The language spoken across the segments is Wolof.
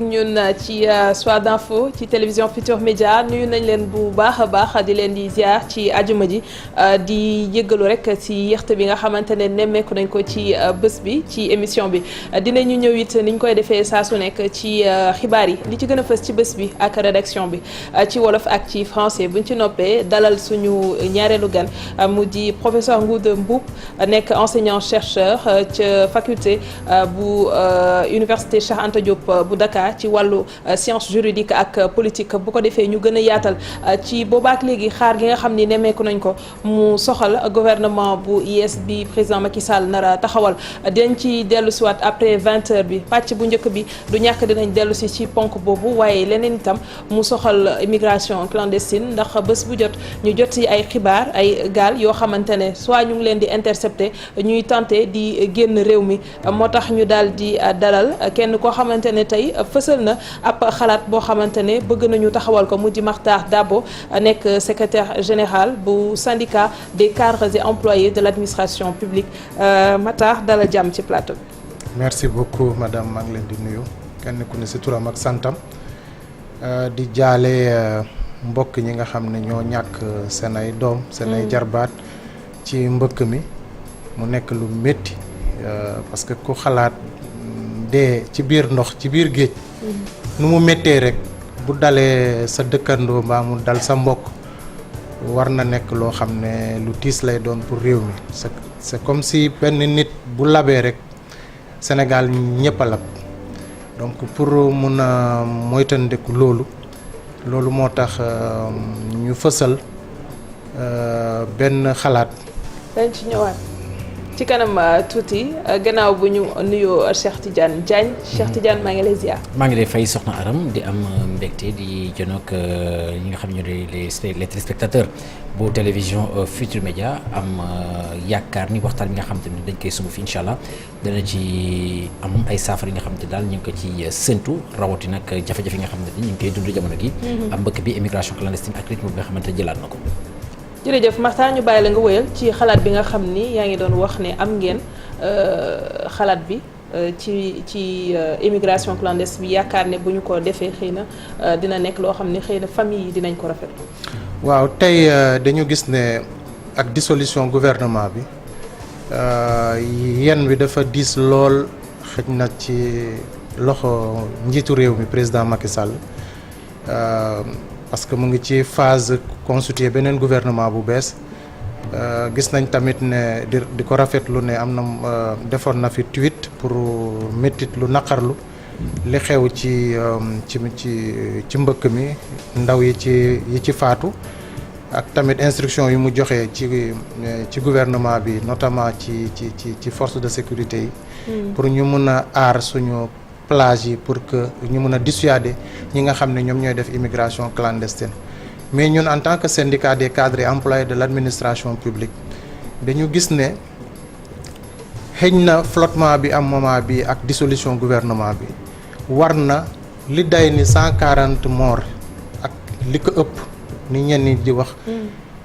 ñun ci Soir d'info ci télévision Futurs Médias nuyu nañ leen bu baax a baax di leen di ziar ci ajuma ji di yëggalu rek ci yéex bi nga xamante ne nemmeeku nañ ko ci bés bi ci émission bi dinañu ñëw it niñ koy defee saa su nekk ci xibaar yi li ci gën a fës ci bés bi ak rédaction bi ci wolof ak ci français buñ ci noppee dalal suñu ñaareelu gan mu di professeur Ngouda Mboup nekk enseignant chercheur ca faculté bu université Cheikh Anta Diop bu Dakar ci wàllu science juridique ak politique bu ko defee ñu gën a yaatal ci boobaak léegi xaar gi nga xam ni nemmeeku nañ ko mu soxal gouvernement bu yees bi président Macky Sall nara taxawal dinañ ci dellu si waat après 20h bi pàcc bu njëkk bi du ñàkk dinañ dellu si ci ponk boobu waaye leneen itam mu soxal immigration clandestine ndax bés bu jot ñu jot ci ay xibaar ay gaal yoo xamante ne soit ñu ngi leen di intercepter ñuy tenter di génn réew mi moo tax ñu daal di dalal kenn koo xamante ne tey fësal na ab xalaat boo xamante ne bëgg nañu taxawal ko mu di Makhtar Dabo nekk secrétaire général bu syndicat des cadres et employés de l'administration publique Makhtar dalal jàmm ci plateau bi. merci beaucoup madame maa ngi leen di nuyu kenn ku ne ci turam ak santam di jaale mbokk ñi nga xam ne ñoo ñàkk seen ay doom seen ay jarbaat ci mbëkk mi mu nekk lu métti parce que ku xalaat dee ci biir ndox ci biir géej nu mu méttee rek bu dalee sa dëkkandoo mbaa mu dal sa mbokk war na nekk loo xam ne lu tiis lay doon pour réew mi c'est comme si benn nit bu labee rek Sénégal ñëpp a lab donc pour mun a moytandiku loolu moo tax ñu fësal benn xalaat. dañ ci ñëwaat ci kanam tuuti gannaaw bu ñu nuyoo Cheikh Tidiane Diagne Cheikh Tidiane maa ngi lay ziar. maa ngi lay fay soxna Aram di am mbégte di jënoog ñi nga xam ne ñoo les téléspectateurs bu télévision Futurs Médias am yaakaar ni waxtaan bi nga xam te ne dañ koy sumb fi incha allah dana ci am ay saafara yi nga xam te daal ñu ngi ko ci séntu rawati nag jafe-jafe yi nga xam ne ñu ngi koy dund jamono gi. am mbëkk bi immigration clandestine ak rythme bi nga xamante ne jëlaat na ko. jërëjëf Makhtar ñu bàyyi la nga wëyal ci xalaat bi nga xam ni yaa ngi doon wax ne am ngeen xalaat bi ci immigration clandestine bi yaakaar ne bu ñu ko defee xëy na dina nekk loo xam ne xëy na famille yi dinañ ko rafetlu. waaw tey dañu gis ne ak dissolution gouvernement bi yenn bi dafa diis lool xëj na ci loxo njiitu réew mi président Macky Sall. parce que mu ngi ci phase constituer beneen gouvernement bu bees gis nañ tamit ne di ko rafetlu ne am na defoon na fi tweet pour méttit lu naqarlu li xew ci mbëkk mi ndaw yi ci faatu ak tamit instruction yu mu joxe ci gouvernement bi notamment ci force de sécurité yi pour ñu mun a aar suñu plage yi pour que ñu mën a dissuader ñi nga xam ne ñoom ñooy def immigration clandestine mais ñun en tant que syndicat des cadres et employés de l'administration publique dañu gis ne xëñ na flottement bi am moment bi ak dissolution gouvernement bi war na li day ni 140 morts ak li ko ëpp ni ñenn ñi di wax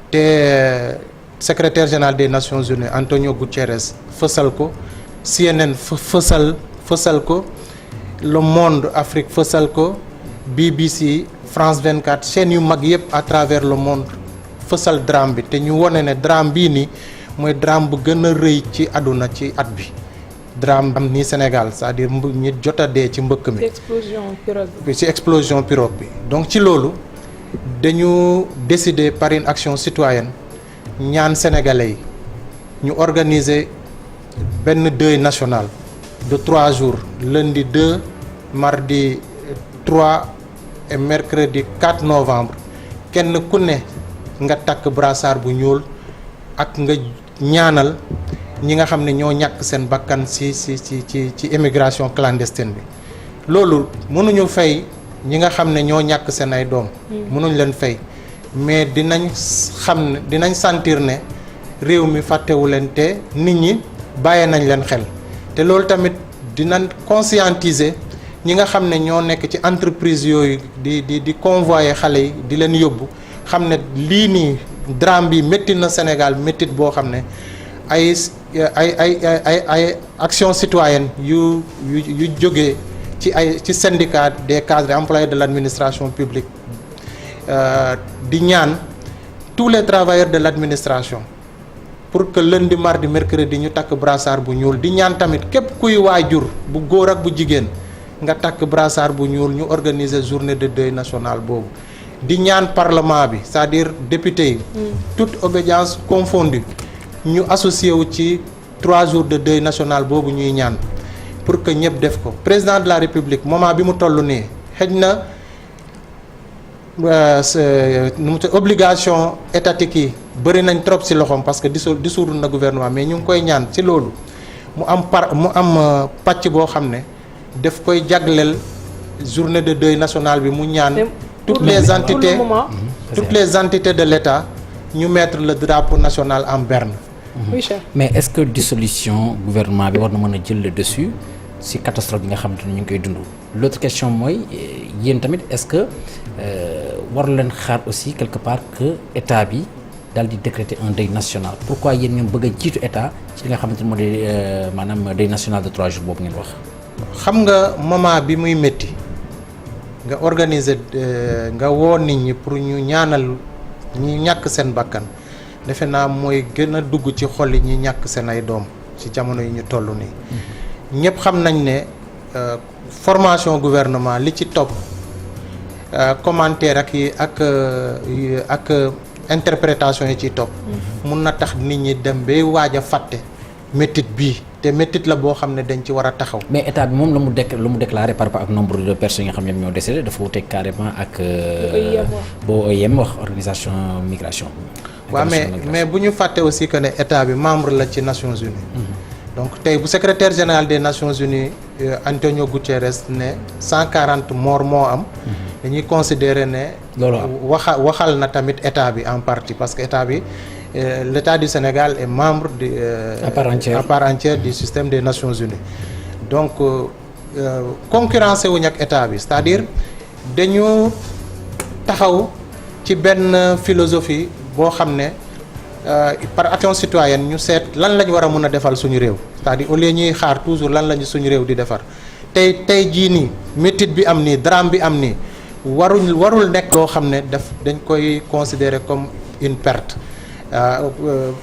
te secrétaire général des Nations Unies Antonio Guterres fësal ko CNN fësal ko Le Monde Afrique fësal ko BBC France 24 chaînes yu mag yëpp à travers le monde fësal drame bi te ñu wone ne drame bii nii mooy drame bu gën a rëy ci àdduna ci at bi drame am nii Sénégal c'est-à-dire ñi jot a dee ci mbëkk mi. ci explosion pirogue bi donc ci loolu dañu décider par une action citoyenne ñaan sénégalais yi ñu organiser benn deuil national de 3 jours lundi 2 mardi 3 et mercredi 4 novembre kenn ku ne nga takk brassard bu ñuul ak nga ñaanal ñi nga xam ne ñoo ñàkk seen bakkan ci immigration clandestine bi loolu mënuñu fay ñi nga xam ne ñoo ñàkk seen ay doom mënuñ leen fay mais dinañ sentir ne réew mi fàttewu leen te nit ñi bàyyee nañ leen xel te loolu tamit dinañ conscientiser ñi nga xam ne ñoo nekk ci entreprise yooyu di convoyer xale yi di leen yóbbu xam ne lii nii drame bi métti na Sénégal méttit boo xam ne ay action citoyenne yu jógee ci syndicat des cadres et employés de l'administration publique di ñaan tous les travailleurs de l'administration pour que lundi mardi mercredi ñu takk brassard bu ñuul di ñaan tamit képp kuy waajur bu góor ak bu jigéen nga takk brassard bu ñuul ñu organiser journée de deuil national boobu di ñaan parlement bi c'est-à-dire député yi toute obédience confondue ñu associé wu ci 3 jours de deuil national boobu ñuy ñaan pour que ñëpp def ko président de la république moment bi mu toll nii xëj na obligation étatique yi bëri nañ trop ci loxoom parce que dissoudre na gouvernement mais ñu ngi koy ñaan ci loolu mu am pàcc boo xam ne daf koy jagleel journée de deuil national bi mu ñaan toutes les entités de l'État ñu mettre le drapeau national en berne. Oui, cher. Mais est-ce que dissolution gouvernement bi war na mën a jël le dessus ci catastrophe bi nga xamante ni ñu ngi koy dund. L'autre question mooy yéen tamit est-ce que war leen xaar aussi quelque part que état bi daal di décréter un deuil national pourquoi yéen ngeen bëgg a jiitu état ci li nga xamante ni moo di maanaam deuil national de 3 jours boobu ngeen wax. xam nga moment bi muy métti nga organiser nga woo nit ñi pour ñu ñaanal ñi ñàkk seen bakkan defe naa mooy gën a dugg ci xol yi ñi ñàkk seen ay doom ci jamono yi ñu toll nii ñëpp xam nañ ne formation gouvernement li ci topp commentaire ak interprétation yi ciy topp mun na tax nit ñi dem bay waaj a fàtte métit bii te métit la boo xam ne dañ ci war a taxaw. mais état bi moom lu mu déclaré par rapport ak nombre de personnes yi nga xam ne ñoo décédé dafa wuteeg carrément ak. boo OIM wax organisation migration. waaw mais bu ñu fàtte aussi que ne état bi membre la ci Nations Unies. donc tey bu secrétaire général des Nations Unies Antonio Guterres ne 140 morts moo am. dañuy considérer ne. loolu am waxal na tamit état bi en partie parce que état bi. L'État du Sénégal est membre à part entière du système des Nations Unies donc concurrencé wuñ ak état bi c'est-à-dire dañu taxaw ci benn philosophie boo xam ne par action citoyenne ñu seet lan lañ war a mën a defal suñu réew c'est-à-dire au lieu ñuy xaar toujours lan lañu suñu réew di defar tey jii nii métit bi am nii drame bi am nii warul nekk loo xam ne dañ koy considérer comme une perte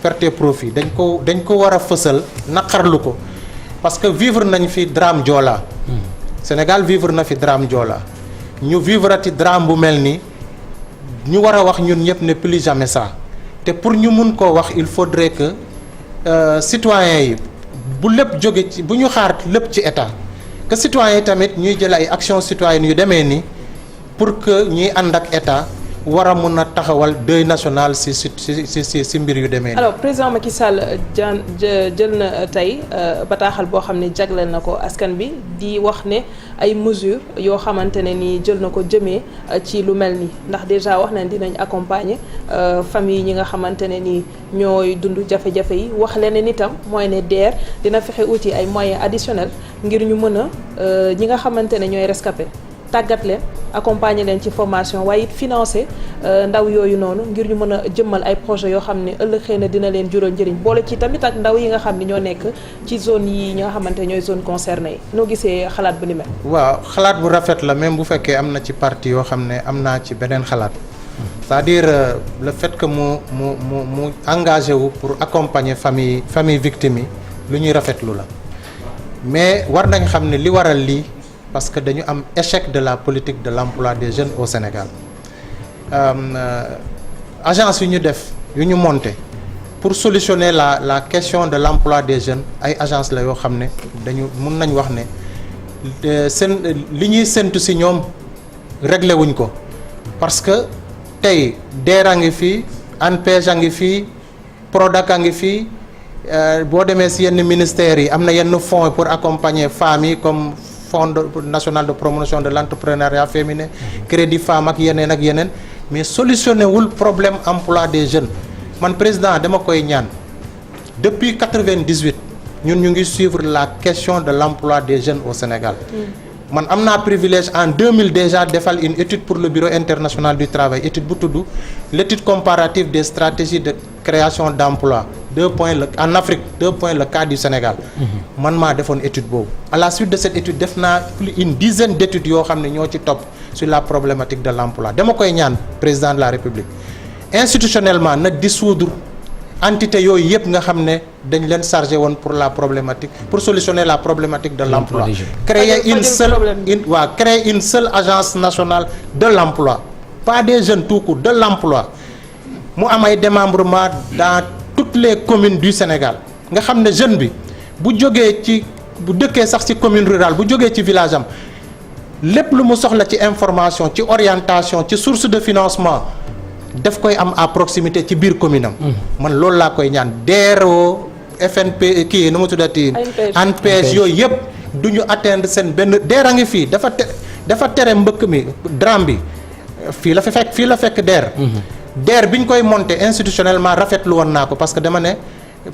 perte profit dañ ko war a fësal naqarlu ko parce que vivre nañ fi drame Joola Sénégal vivre na fi drame Joola ñu vivre ati drame bu mel ni ñu war a wax ñun ñëpp ne plus jamais ça te pour ñu mun koo wax il faudrait que citoyens yi bu lépp jóge ci bu ñu xaar lépp ci état que citoyens yi tamit ñuy jël ay actions citoyennes yu demee ni pour que ñuy ànd ak état war a mun a taxawal deuil national si mbir yu demee. alors président Macky Sall jël na tey bataaxal boo xam ne jagleel na ko askan bi di wax ne ay mesures yoo xamante ne ni jël na ko jëmee ci lu mel nii ndax déjà wax nañ dinañ accompagner famille ñi nga xamante ne ni ñooy dund jafe-jafe yi wax leneen itam mooy ne DER dina fexe uti ay moyens additionnels ngir ñu mën a ñi nga xamante ne ñooy rescapé tàggat leen accompagner leen ci formation waaye it financer ndaw yooyu noonu ngir ñu mën a jëmmal ay projets yoo xam ne ëllëg xëy na dina leen jural njëriñ boole ci tamit ak ndaw yi nga xam ne ñoo nekk ci zone yi ñi nga xamante ñooy zone concernée yi noo gisee xalaat bu ni mel. waaw xalaat bu rafet la même bu fekkee am na ci parti yoo xam ne am naa ci beneen xalaat c'est-à-dire le fait que mu engagé wu pour accompagner famille victime yi lu ñuy rafetlu la mais war nañ xam ne li waral lii. parce que dañu am échec de la politique de l'emploi des jeunes au Sénégal agence yu ñu def yu ñu monté pour solutionner la question de l'emploi des jeunes ay agence la yoo xam ne dañu mun nañ wax ne seen li ñuy séntu ci ñoom réglé wuñ ko parce que tey DER a ngi fii ANPEJ a ngi fii PRODAC a ngi fii boo demee ci yenn ministères yi am na yenn fonds pour accompagner femmes yi comme Fonds national de promotion de l'entrepreneuriat féminin crédit femme ak yeneen mais solutionné wul problème emploi des jeunes man président dama koy ñaan depuis 98 ñun ñu ngi suivre la question de l'emploi des jeunes au Sénégal man am naa privilège en 2000 déjà defal une étude pour le bureau international du travail étude bu tudd l'étude comparative des stratégies de création d'emploi 2 points en Afrique 2 points le cas du Sénégal. man maa defoon étude boobu. à la suite de cette étude def naa plus une dizaine d'études yoo xam ne ñoo ci topp sur la problématique de l'emploi dama koy ñaan président de la République institutionnellement na dissoudre entité yooyu yëpp nga xam ne dañ leen chargé woon pour la problématique pour solutionner la problématique de l'emploi. créer une seule agence nationale de l'emploi pas des jeunes tout court de l'emploi mu am ay démembrement dans toutes les communes du Sénégal nga xam ne jeune bi bu jógee ci bu dëkkee sax ci commune rurale bu jógee ci village am lépp lu mu soxla ci information ci orientation ci source de financement daf koy am à proximité ci biir commune am. man loolu laa koy ñaan DERO FNP kii nu mu tuddati. ANPEJ yooyu yëpp du ñu atteindre seen benn DER a ngi fii dafa tere mbëkk mi drame bi fii la fekk DER. DER bi ñu koy monter institutionnellement rafetlu woon naa ko parce que dama ne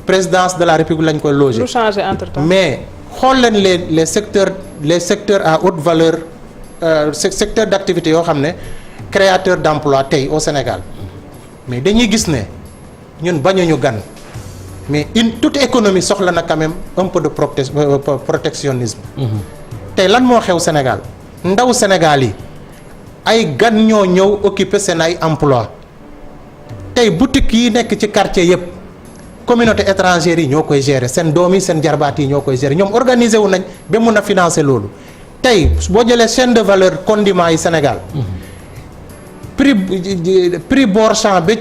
présidence de la République lañ koy loger. lu changer entre-temps. mais xool leen les secteurs à haute valeur secteurs d'activité yoo xam ne créateurs d'emploi tey au Sénégal mais dañuy gis ne ñun bañuñu gan mais toute économie soxla na quand même un peu de protectionnisme. tey lan moo xew Sénégal ndaw Sénégal yi ay gan ñoo ñëw occuper seen ay emploi tey boutique yi nekk ci quartier yëpp communauté étrangère yi ñoo koy gérer seen doom yi seen jarbaat yi ñoo koy gérer ñoom organiser wu nañ ba mun a financer loolu tey boo jëlee chaîne de valeur condiment yi Sénégal prix Borchamp ba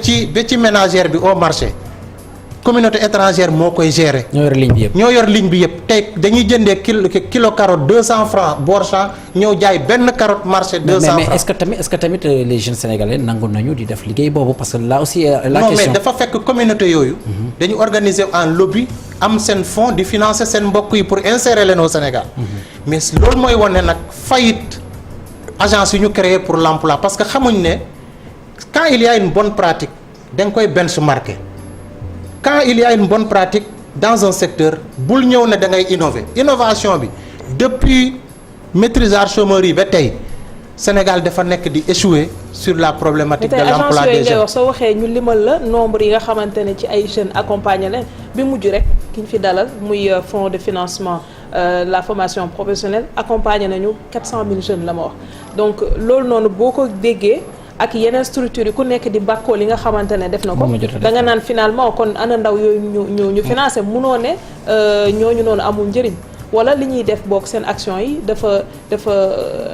ci ménagère bi au marché communauté étrangère moo koy gérer. ñoo yor ligne bi yëpp tey dañuy jëndee kilo carotte 200 francs Borchamp ñëw jaay benn carotte marché 200 francs. mais est-ce que tamit les jeunes sénégalais nangu nañu di def liggéey boobu parce que là aussi la question. non mais dafa fekk communauté yooyu. dañu organiser en lobby am seen fonds di financer seen mbokk yi pour insérer leen au Sénégal. mais loolu mooy wane nag faillite agence yu ñu créé pour l'emploi parce que xamuñ ne quand il y a une bonne pratique da nga koy benchmarker. quand il y a une bonne pratique dans un secteur bul ñëw ne da ngay innover innovation bi depuis maîtrisard chômeur yi ba tey Sénégal dafa nekk di échouer sur la problématique de l'emploi des jeunes. soo waxee ñu limal la nombre yi nga xamante ne ci ay jeunes accompagné leen bi mujj rek ki ñu fi dalal muy fonds de financement la formation professionnelle accompagné nañu 400 000 jeunes la ma wax donc loolu noonu boo ko déggee. ak yeneen structure yi ku nekk di bàkkoo li nga xamante ne def na ko da nga naan finalement kon ana ndaw yooyu ñu financé munoo ne ñooñu noonu amul njëriñ wala li ñuy def boog seen action yi dafa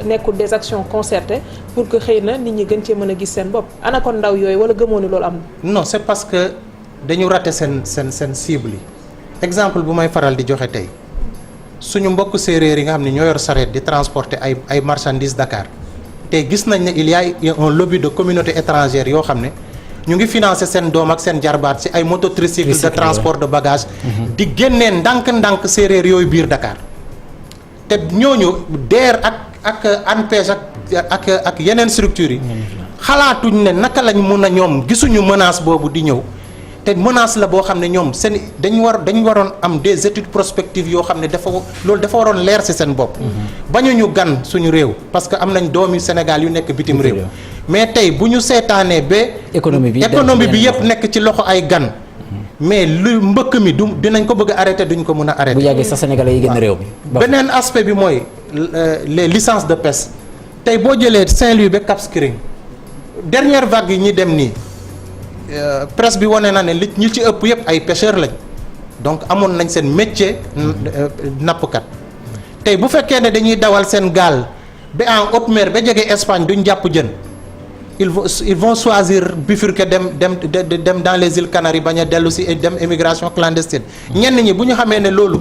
nekkul des actions concertées pour que xëy na nit ñi gën cee mën a gis seen bopp ana kon ndaw yooyu wala gëmoo ni loolu am na. non c'est parce que dañu raté seen cible yi exemple bu may faral di joxe tey suñu mbokk séeréer yi nga xam ne ñoo yor sareet di transporter ay marchandises Dakar. te gis nañ ne il y a un lobby de communauté étrangère yoo xam ne ñu ngi financer seen doom ak seen jarbaat ci ay mototricycle de transport de bagages di génnee ndànk-ndànk séeréer yooyu biir Dakar te ñooñu DER ak ANPEJ ak yeneen structures yi xalaatuñ ne naka lañ mun a ñoom gisuñu menace boobu di ñëw te menace la boo xam ne ñoom seen dañu waroon am des études prospectives yoo xam ne loolu dafa waroon leer ci seen bopp. bañuñu gan suñu réew parce que am nañ doomi Sénégal yu nekk bitim réew. mais tey bu ñu seetaanee ba. économie bi yëpp nekk ci loxo ay gan. mais lu mbëkk mi dinañ ko bëgg a arrêter duñ ko mën a arrêter. bu yàggee sax Sénégalais yi génn réew mi. beneen aspect bi mooy les licences de pêche tey boo jëlee Saint-Louis ba Cap Skirring dernière vague yi ñi dem nii. presse bi wane na ne li ñu ci ëpp yëpp ay pêcheurs lañ donc amoon nañ seen métier nappkat tey bu fekkee ne dañuy dawal seen gaal ba en haute mer ba jege Espagne duñ jàpp jën ils vont choisir bifurquer dem dans les îles Canaries bañ a dellu si dem émigration clandestine ñenn ñi bu ñu xamee ne loolu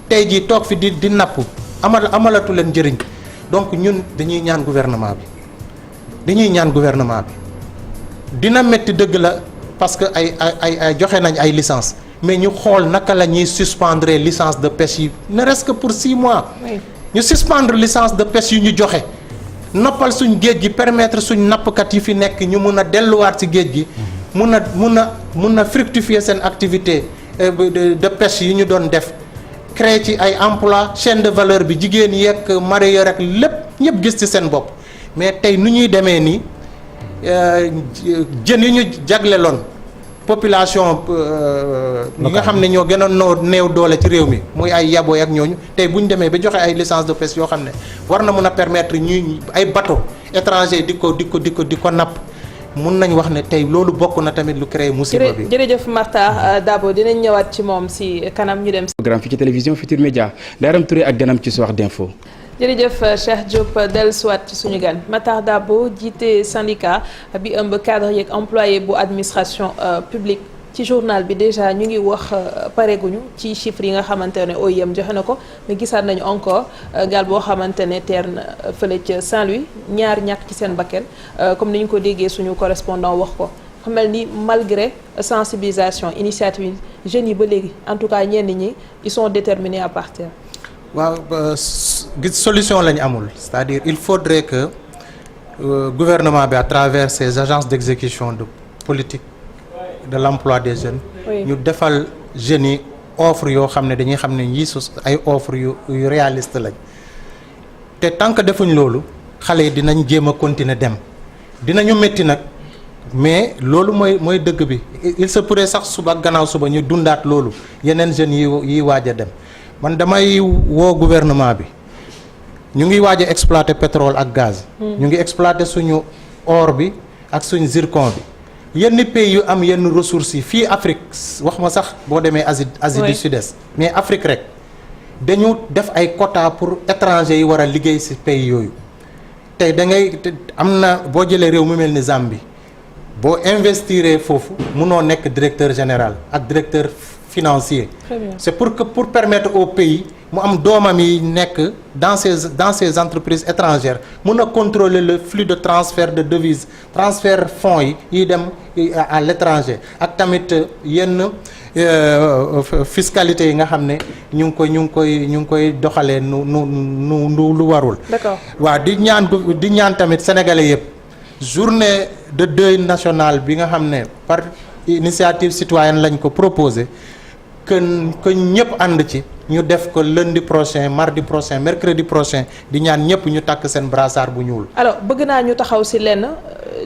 tey jii toog fi di napp amalatu leen njëriñ donc ñun dañuy ñaan gouvernement bi dina metti dëgg la parce que ay joxe nañ ay licence mais ñu xool naka la ñuy suspendre licence de pêche yi ne reste que pour 6 mois ñu suspendre licence de pêche yu ñu joxe noppal suñ géej gi permettre suñ nappkat yi fi nekk ñu mun a delluwaat ci géej gi mun a fructifier seen activité de pêche yi ñu doon def créer ci ay emploi chaîne de valeur bi jigéen yeeg mareyeur rek lépp ñëpp gis ci seen bopp mais tey nu ñuy demee nii jën yi ñu jagleloon population ñi nga xam ne ñoo gën a néew doole ci réew mi muy ay yabooy ak ñooñu tey bu ñu demee ba joxe ay licence de pêche yoo xam ne war na mun a permettre ñuy ay bateau étranger di ko napp mun nañ wax ne tey loolu bokk na tamit lu créé musiba bi. jërëjëf Marta Dabo dinañ ñëwaat ci moom si kanam ñu dem. programme fii ci télévision Futur Média Ndaram Touré ak ganam ci soir d'info. jërëjëf Cheikh Diop dellusiwaat ci suñu gan Matar Dabo jiite syndicat bi ëmb cadre yeeg employé bu administration publique ci journal bi déjà ñu ngi wax pareeguñu ci chiffres yi nga xamante ne OIM joxe na ko mais gisaat nañu encore gaal boo xamante ne teer na fële ca Saint-Louis ñaar ñàkk ci seen bakkan comme ni ñu ko déggee suñu correspondant wax ko xam mel ni malgré sensibilisation initiative jeunes yi ba léegi en tout cas ñenn ñi ils sont déterminés à partir. waaw gis solution lañu amul c'est-à-dire il faudrait que gouvernement bi à travers ses agences d'exécution de politique de l'emploi des jeunes ñu defal jeunes yi offre yoo xam ne dañuy xam ne yii ay offre yu réaliste lañ te tant que defuñ loolu xale yi dinañ jéem a continuer dem dinañu métti nag mais loolu mooy dëgg bi il se pourrait sax suba ak gannaaw suba ñu dundaat loolu yeneen jeunes yi waaj a dem man damay woo gouvernement bi ñu ngi waaj a exploiter pétrole ak gaz. ñu ngi exploiter suñu or bi ak suñu zircon bi yenn pays yu am yenn ressources yi fii Afrique wax ma sax boo demee Asie du Sud-Est mais Afrique rek dañu def ay quotas pour étrangers yi war a liggéey ci pays yooyu tey da ngay am na boo jëlee réew mu mel ni Zambie boo investiree foofu munoo nekk directeur général ak directeur financier. C'est pour permettre au pays mu am doomam yi nekk dans ces entreprises étrangères mun a contrôler le flux de transfert de devises transfert fonds yi dem à l'étranger ak tamit yenn fiscalité yi nga xam ne ñu ngi koy doxalee nu lu warul. D'accord. waaw di ñaan tamit sénégalais yëpp journée de deuil national bi nga xam ne par initiative citoyenne lañ ko proposé que ñëpp ànd ci ñu def ko lundi prochain mardi prochain mercredi prochain di ñaan ñëpp ñu takk seen brassard bu ñuul. alors bëgg naa ñu taxaw ci lenn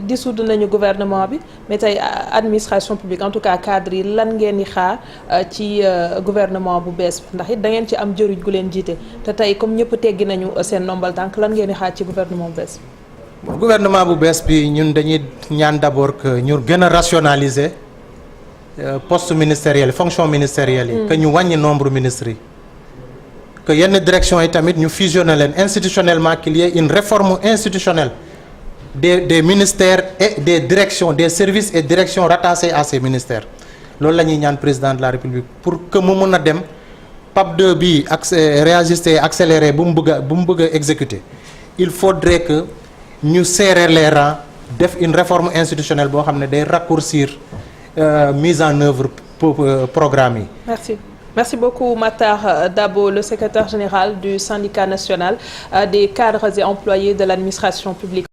dissoudre nañu gouvernement bi mais tey administration publique en tout cas cadre yi lan ngeen di xaar ci gouvernement bu bees bi ndax it da ngeen ci am jëriñ gu leen jiite te tey comme ñëpp teggi nañu seen ndombal tànk lan ngeen di xaar ci gouvernement bu bees bi. gouvernement bu bees bi ñun dañuy ñaan d'abord que ñu gën a rationaliser poste ministériel fonction ministérielle yi. que ñu wàññi nombre ministres yi. que yenn direction yi tamit ñu fusionner leen institutionnellement qu'il y ait une réforme institutionnelle des ministères et des directions des services et directions rattachés à ces ministères loolu la ñuy ñaan président de la République pour que mu mun a dem PAP 2 bi réajuster accélérer bu mu bëgg a exécuter il faudrait que ñu serrer les rangs def une réforme institutionnelle boo xam ne day raccourcir mise en œuvre programme yi. Merci beaucoup Matar Dabo, le secrétaire général du syndicat national des cadres et employés de l'administration publique.